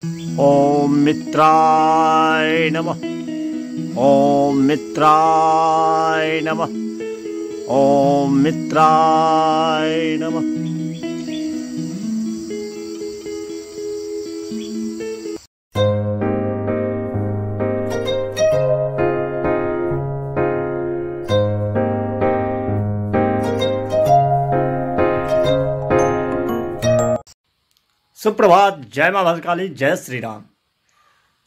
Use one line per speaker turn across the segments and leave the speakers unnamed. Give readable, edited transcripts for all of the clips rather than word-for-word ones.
ओम मित्राय नमः, ओम मित्राय नमः, ओम मित्राय नमः। सुप्रभात, जय माँ भद्रकाली, जय श्री राम।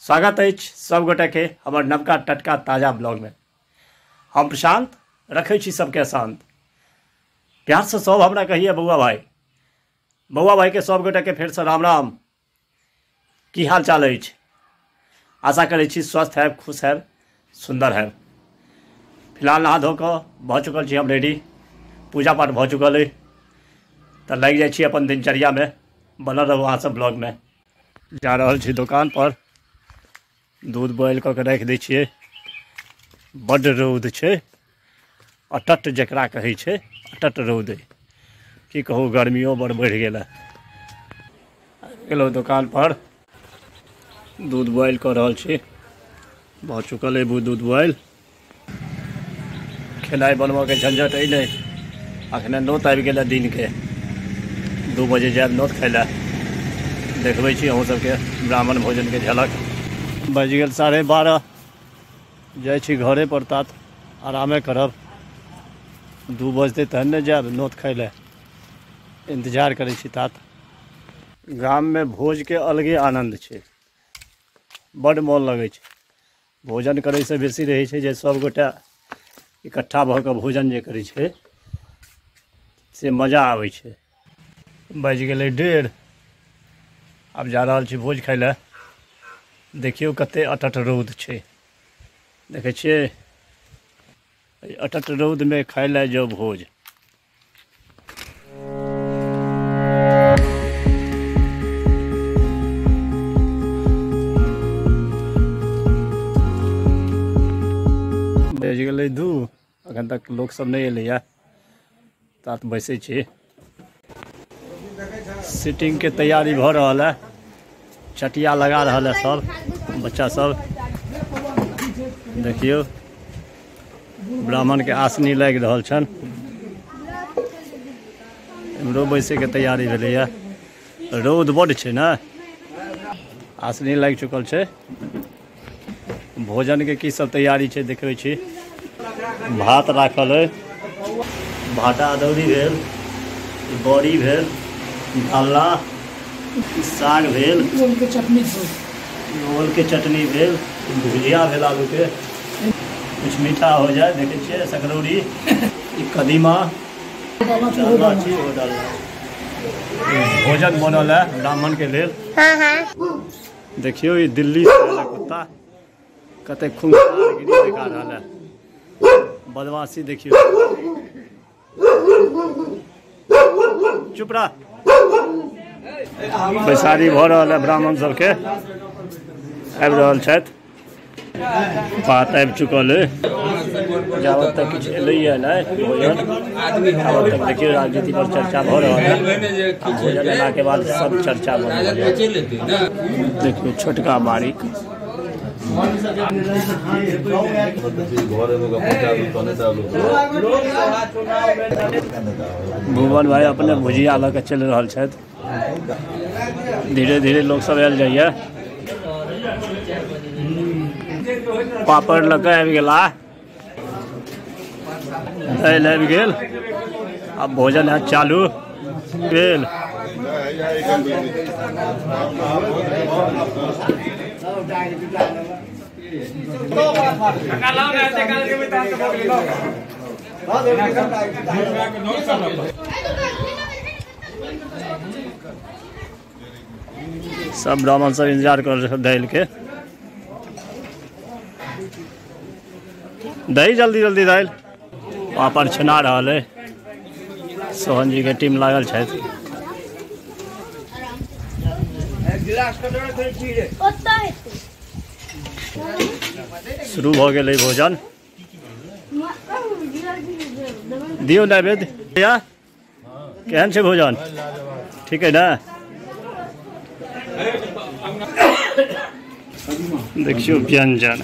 स्वागत अछि सब गोटे के हमर नवका टटका ताजा ब्लॉग में। हम प्रशांत रखै छी सबके शांत। प्यार से सब हमरा कहिए बउआ भाई। बउआ भाई के सब गोटे के फेर से राम राम। की हाल चाल अछि? आशा करै छी स्वस्थ हैब, खुश हैब, सुंदर हैब। फिलहाल नहा धो कऽ भऽ चुकल छी हम रेडी, पूजा पाठ भऽ चुकल अइ, तऽ लागि जाइ छी अपन दिनचर्या में। बनल रहू अहाँ सब ब्लॉग में। जा रहल छी दुकान पर, दूध बॉयल कऽ के राखि दै छियै। बड्ड रौद छै, अटट जकरा कहै छै, अटट रौद। की कहू, गर्मियो बड़ बढ़ि गेल है। गेलहुँ दुकान पर, दूध बॉयल कऽ रहल छी। भऽ चुकल अइ दूध बॉयल। खेनाइ बनबऽके झंझट अइ नहि, अखने नोत आबि गेल दिनके, 2 बजे जायब नोत खाइ लए। देखबै छी अहूँ सबके ब्राह्मण भोजनके झलक। बाजि गेल 12:30, जाइ छी घरे पर, तात आरामे करब। 2 बजतै तहन ने जायब नोत खाइ लए, इंतजार करै छी तात। गाममे भोजके अलगे आनन्द छै, बड्ड मोन लगै छै। भोजन करैसँ बेसी रहै छै जे सब गोटा इकट्ठा भऽ कऽ भोजन जे करै छै से मजा आबै छै। बाजि गेलै 1:30, आब जा रहल छी भोज खाइ लए। देखियौ कते अटट रौद छै, देखै छियै अटट रौदमे खाइ लए जाउ भोज। बाजि गेलै 2, अखन तक लोक सब नहि एलैया, तात बैसै छी। सीटिंग के तैयारी भऽ रहल है, चटिया लगा रहल है सब बच्चा सब। देखियौ ब्राह्मण के आसनी लागि रहल छनि। एम्हरो बैसे के तैयारी भेलैया। रौद बड्ड छै ने, आसनी लागि चुकल छै। भोजन के की सब तैयारी छै देखबै छी। भात राखल अइ, भाटा अदौरी भेल, बड़ी भेल, डालना, साग भेल,
ओल के चटनी भेल,
ओल के चटनी भेल, भुजिया भेल आलू के, कुछ मीठा हो जाए। देखे छियै सकरौरी, कदीमा डालना छी, ओ डालना। भोजन बनल है ब्राह्मण के लेल। देखियौ ई दिल्ली से आयल कुत्ता कते खूंखार गिरी देखा रहल है। बदमाशी देखियौ। चुप रह। बैसारी भऽ रहल है ब्राह्मण सबके, आबि रहल छथि। पात आबि चुकल है, जाबत तक किछु एलैया नहि भोजन, ताबत तक देखियौ राजनीति पर चर्चा भऽ रहल है। भोजन एला के बाद सब चर्चा बंद भऽ जायत। देखियौ छोटका बारीक। भुवन भाई अपने भुजिया लऽ के चलि रहल छथि। धीरे धीरे लोक सब आयल जाइए। पापड़ लऽ कऽ आबि गेला, दालि आबि गेल, आब भोजन है चालू भेल। सब ब्राह्मण सब इंतजार कर रहे दालि के। दही जल्दी जल्दी दालि। पापड़ छना रहल है, सोहन जी के टीम लागल छथि। शुरू भऽ गेलै भोजन। दियौ नैवेद्य। केहन छै भोजन? ठीक है ना? देखियो व्यंजन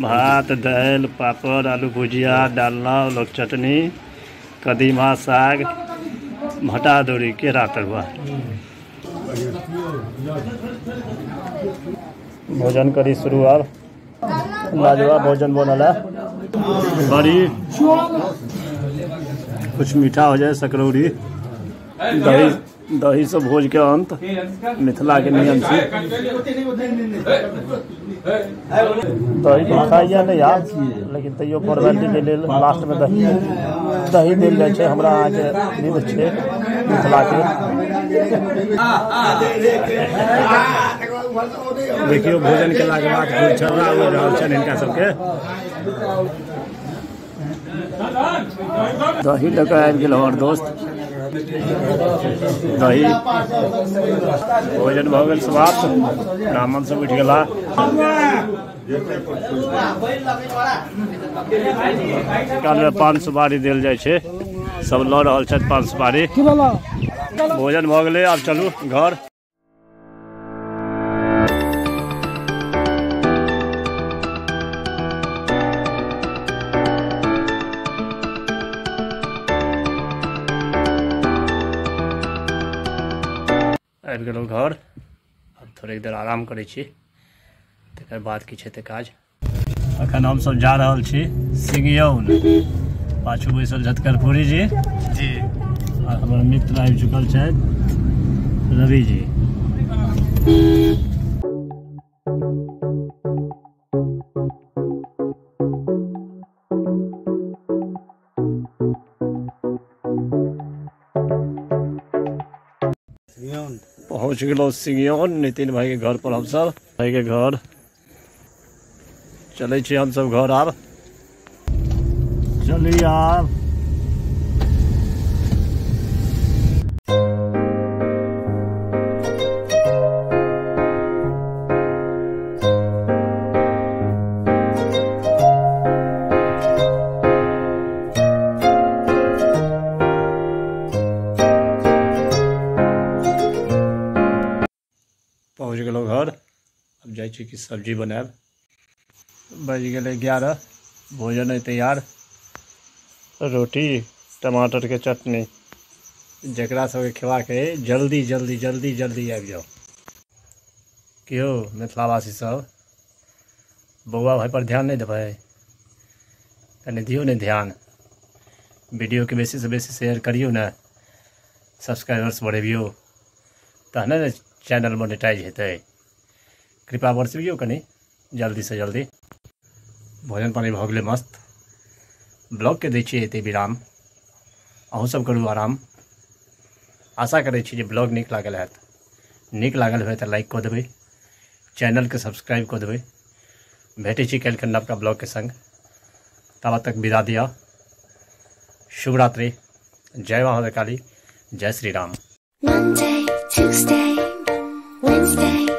भात दालि पापड़ आलू भुजिया डालना लोक चटनी कदीमा साग भटा दौरी केरा तरुआ। भोजन करी शुरू। आब लाजवाब भोजन बनल है। बड़ी कुछ मीठा हो जाए सकरौरी दही दही से भोज के अंत मिथिला के नियम से। दही तो खाइया नहीं यार, लेकिन तैयो फॉर्मेलिटी के लेल लास्ट में दही दही देल जाइ छै। हमरा अहाँके विध छै मिथिला के। देखियो भोजन केलाके बाद गुलछर्रा उड़ि रहल छनि हिनका सबके। दही लऽ कऽ आबि गेल हमर दोस्त। दही भोजन भऽ गेल समाप्त। ब्राह्मण सब उठि गेला। काल में पान सुपारी देल जाइ छै, सब लऽ रहल छथि पान सुपारी। भोजन भऽ गेलै, आब चलू घर। आबि गेलहुँ घर। आब थोड़ेक देर आराम करै छी, तकर बाद किछु हेतै काज। अखन हमसब जा रहल छी सिंगियौन। पाछू बैसल छथि कर्पूरी जी जी और हमर मित्र आबि चुकल छथि रवि जी। पहुँच गेलहुँ सिंगियौन नितिन भाई के घर पर। हमसब भाई के घर चलै छी हमसब घर। आब चली आब। पहुँच गेलहुँ घर। अब जाइ छी कि सब्जी बनायब। बजि गेलै 11। भोजन है तैयार, रोटी टमाटर के चटनी। जकरा सबके खेबाक है जल्दी जल्दी जल्दी जल्दी आबि जाउ। कि यौ मिथिलावासी सब, बौआ भाई पर ध्यान नहीं देबै? कनि दियौ ने ध्यान। वीडियो के बेसी से बेसी शेयर करियौ ने, सब्सक्राइबर्स बढ़ेबियौ तहने ने चैनल मोनेटाइज हेतै। कृपा बरसबियौ कनि जल्दी से जल्दी। भोजन पानी भऽ गेलै मस्त। ब्लॉग के दै छियै एते विराम। अहूँ सब करू आराम। आशा करै छी जे ब्लॉग नीक लागल हैत। नीक लागल होय तऽ लाइक कऽ देबै, चैनलके सब्सक्राइब कऽ देबै। भेटै छी काल्हिके नवका ब्लॉगके संग। ताबत तक विदा दिअ। शुभरात्रि। जय माँ काली, जय Shri Ram.
Monday, Tuesday, Wednesday,